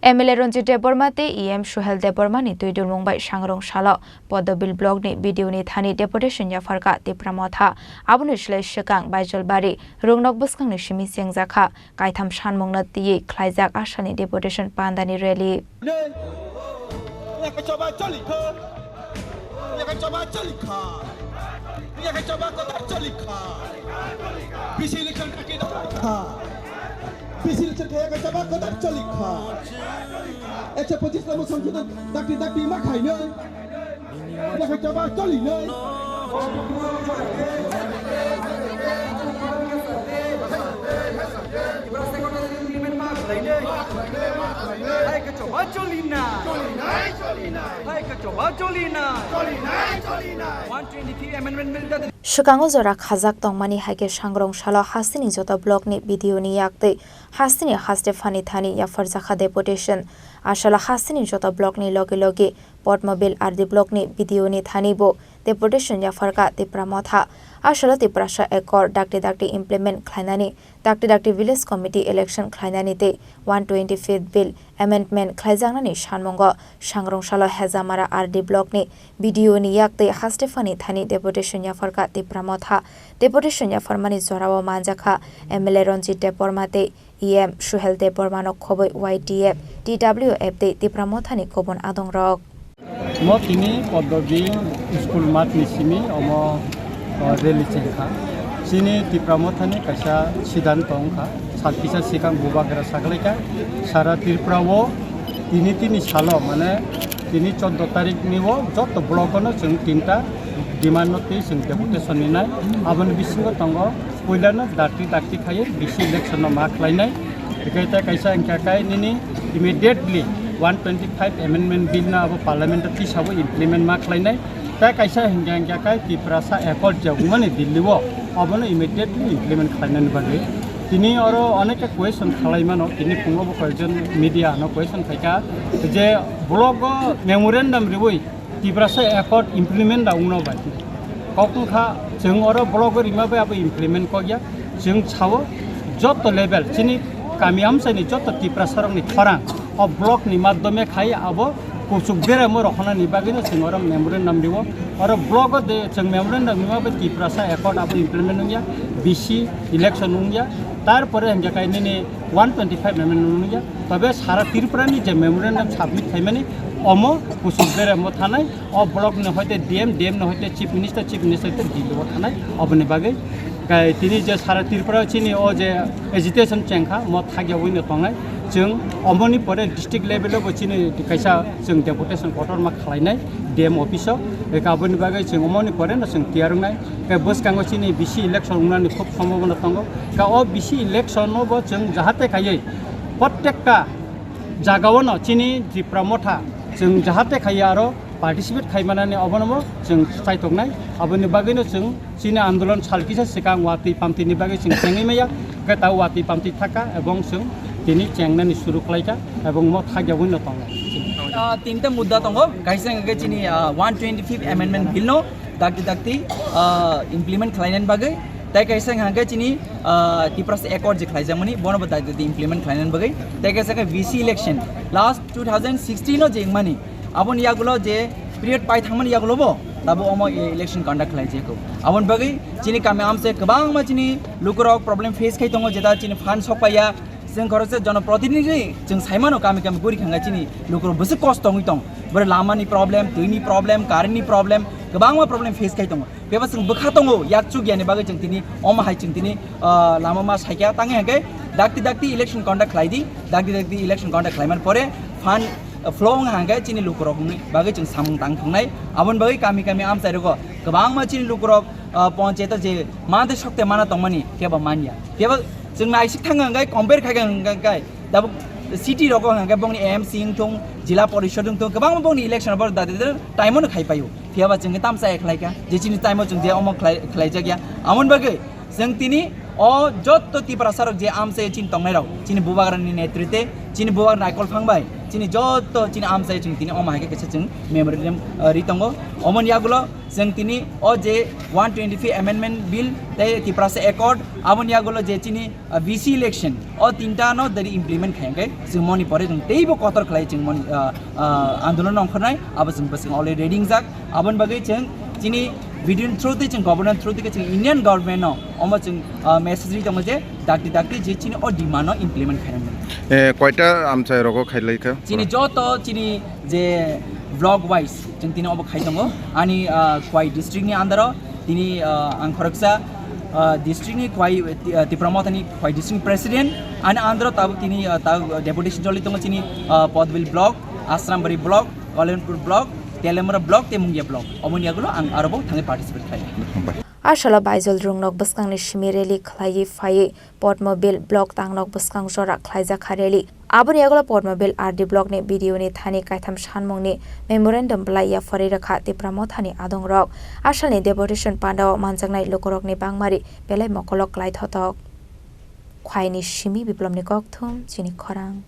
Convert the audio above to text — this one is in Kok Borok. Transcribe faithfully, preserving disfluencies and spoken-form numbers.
M L A Ranjit Debbarma tei E M Suhel Debbarma ni twi dulmung bai Sangrong Salo Podobil block ni B D O ni thani deputation yapharkha Tipra Motha. Aboni slai swkang Baijalbari Rungnok bwskang ni simi chengjakha. Kaitham sanmungno twiwi khlaijak asalni deputation pandani rally. Yakha choba choli kha. Yakha choba choli kha. Yakha choba kotor choli kha. B C election kaki kha. B C election kha yakha choba kotor choli kha. Ekso pochis number songsodhan dakti dakti ma khainai. Yakha choba choli nai. Hai ka choba choli nai. Hai ka choba choli nai. One twenty-three amendment bill da. Swkango jora khajak tongmani hai khe Sangrong Salo hasteni joto block ni B D O ni yak tei hasteni haste phani thani yapharjakha deputation. Asalo hasteni joto block ni logi logi Potmobil R D block ni B D O ni thani bo deputation yapharkha Tipra Motha. Asalo Tiprasa Accord dakti dakti implement khlainani, dakti dakti village committee election khlainani tei one twenty-fifth bill amendment khlaijaknani sanmungo Sangrong Salo Hejamara R D block ni B D O ni yak tei haste phani thani deputation yapharkha Tipra Motha. Deputation yapharmani jorao manjakha M L A Ranjit Debbarma tei E M Suhel Debbarmano khobwi Y T F, T W F tei Tipra Mothani kubun adongrok. Mo tini Poddobil school math ni simi omo, o, rally chengkha. Chini Tipra Mothani kaisa siddhanto wngkha. Sal kisa sikang bubagra saglaikha. Sara Tripura o tini tini salo, mane tini choddo tarik ni o joto block ono chwng tinta demand no twi chwng deputation ninai. Aboni bisingo tongo puilano dakti dakti khaiwi B C election no ma khlainai. Tei kaisa wngkha kai nini immediately one twenty-five amendment bill no abo parliament o tisabo implement ma khlainai. Tei kaisa hingkha hingkha kai Tiprasa Accord je wngmani Delhi o, abono immediately implement khlainani bagwi. Tini oro onekta question khalai mano, tini phungo bo koyekjon media no question khaikha je block o memorandum riwi Tiprasa Accord implement da wngno bai. Kok wngkha chwng oro block o rima bai abo implement kokya. Chwng sao joto level chini kami amchaini joto Tiprasa rokni khorang o block ni madhyome khai abo kuchuk beremo rohonani bagwino chwng oro memorandum riwo. Oro block o de chwng memorandum rima bai Tiprasa Accord abo implement wngya, B C election wngya, tarpore hingkha kai nini one twenty-five memorandum wngya. Tobe sara Tripura ni je memorandum submit khaimani omo kuchuk beremo thanai. O block ni hoite D M, D M ni hoite Chief Minister, Chief Minister hoite Delhi o thanai. Oboni bagwi kai tini je sara Tripura chini o je agitation chengkha, mo thagya wino tongnai. Chwng omoni pore district level o bo chini kaisa chwng deputation kotorma khlainai D M office o. Eka aboni bagwi chwng omoni pore no chwng tiyar wngnai. Kai bwskango chini B C election wngnani khub sombhabona tongo. Ka o B C election o bo chwng jahate khaiwi prottekta jagao no chini Tipra Motha chwng jahate khaiwi aro participate khai manani obono bo chwng chaitoknai. Aboni bagwino chwng chini andolon sal kisa swkang watwi pamtwini bagwi chwng chengwi maya, hwnkhe ta watwi pamtwi thaka ebong chwng tini chengnani suru khlaikha ebong mo thagya wino tongnai. Ah, tinta mudda tongo, kaisa hwnkhe chini, ah, one twenty-fifth amendment bill no dakti dakti, ah, implement khlainani bagwi, tai kaisa hwnkhe chini, ah, Tiprasa Accord je khlaijakmani bono bo dakti dakti implement khlainani bagwi, tai kaisa khe V C election last two thousand sixteen o je wngmani, aboni yagulo je period pai thangmani yagulo bo tabo omo e-, election conduct khlai jeko. Aboni bagwi chini kami amse kwbangma chini lukurok problem face khai tongo, jeta chini fund sok paiya. Chwng khoroksa jonoprotinidhi chwng saimano kami kami guri khanga chini lukurok bwswk kosto wngwi tong. Bwrwi lamani problem, twini problem, currentni problem, kwbangma problem face khai tongo. Bebak chwng bwkha tongo, yak chukya ni bagwi chwng tini omo hai chwng tini, ah, lama ma saikha tangwi hwnkhe dakti dakti election conduct khlai di, dakti dakti election conduct khlai man pore fund, ah, flow wng hwnkhe chini lukurok ni bagwi chwng samung tang thungnai. Aboni bagwi kami kami amchai rogo kwbangma chini lukurok, ah, ponchayat o je mante sokte mana tongmani kebo manya. Kebo chwng naisik thang hwnkhe compare khai hwnkhe Dabuk city rogo hwnkhe bongni M C wngthung, jila porishod wngthung, kwbangma bongni election bor dadi dadi time-o no khai paio. Phiya ba chwngkhe tamsa khlai kha, je chini time-o chwng je omo khlai, khlai jakya. Amon bagwi chwng tini o jotto Tiprasa rok je amchai chini tongnai rok, chini bubagrani netrite, chini bubagrani naikol phang bai, chini jotto chini amchai chwng tini omo hai khe kisa chwng memorandum, uh, ri tongo. Omoni yagulo Chwng tini o je one twenty-five amendment bill tei Tiprasa Accord, aboni yagulo je chini, ah, V C election, o tinta no dari implement khai hwnkhe chwng moni pore chwng teibo kotor khlai chwng moni, ah, ah, andolon ongkhornai, abo chwng bwswk already ready wngjak. Aboni bagwi chwng chini video ni through tei chwng governor through tei chwng Indian government no omo chwng, ah, message ri tongo je dakti dakti je chini o demand no implement khai nang. Eh, koita amchai rogo khailai kha? Chini joto chini je block wise chwng tini obo khai tongo. Ani, ah, Khwai district ni under o tini, ah, ang khoroksa, ah, district ni Khwai, ah, Tipra Motha ni Khwai district ni president. Ani under o tabuk tini, ah, tabuk deputation choli tongo chini, ah, Podbil block, Asrambari block, Kalyonpur block, Teliamura block tei Mungia block. Oboni yagulo ang arobo thangwi participate khlai. Hambai. Asalo Baijol Rungnok bwskangni simi rally khlaiwi phaiwi Podmobil block tangnok bwskang jora khlaijak kha rally. Aboni yagulo Podmobil R D block ni B D O ni thani kaitham sanmungni memorandum belai yapharwi rwkha Tipra Mothani adongrok. Asalni deputation pandao manjaknai lukurokni bangmari belai mokolok klaithotok. Khwaini simi Biplomni kokthum chini khorang.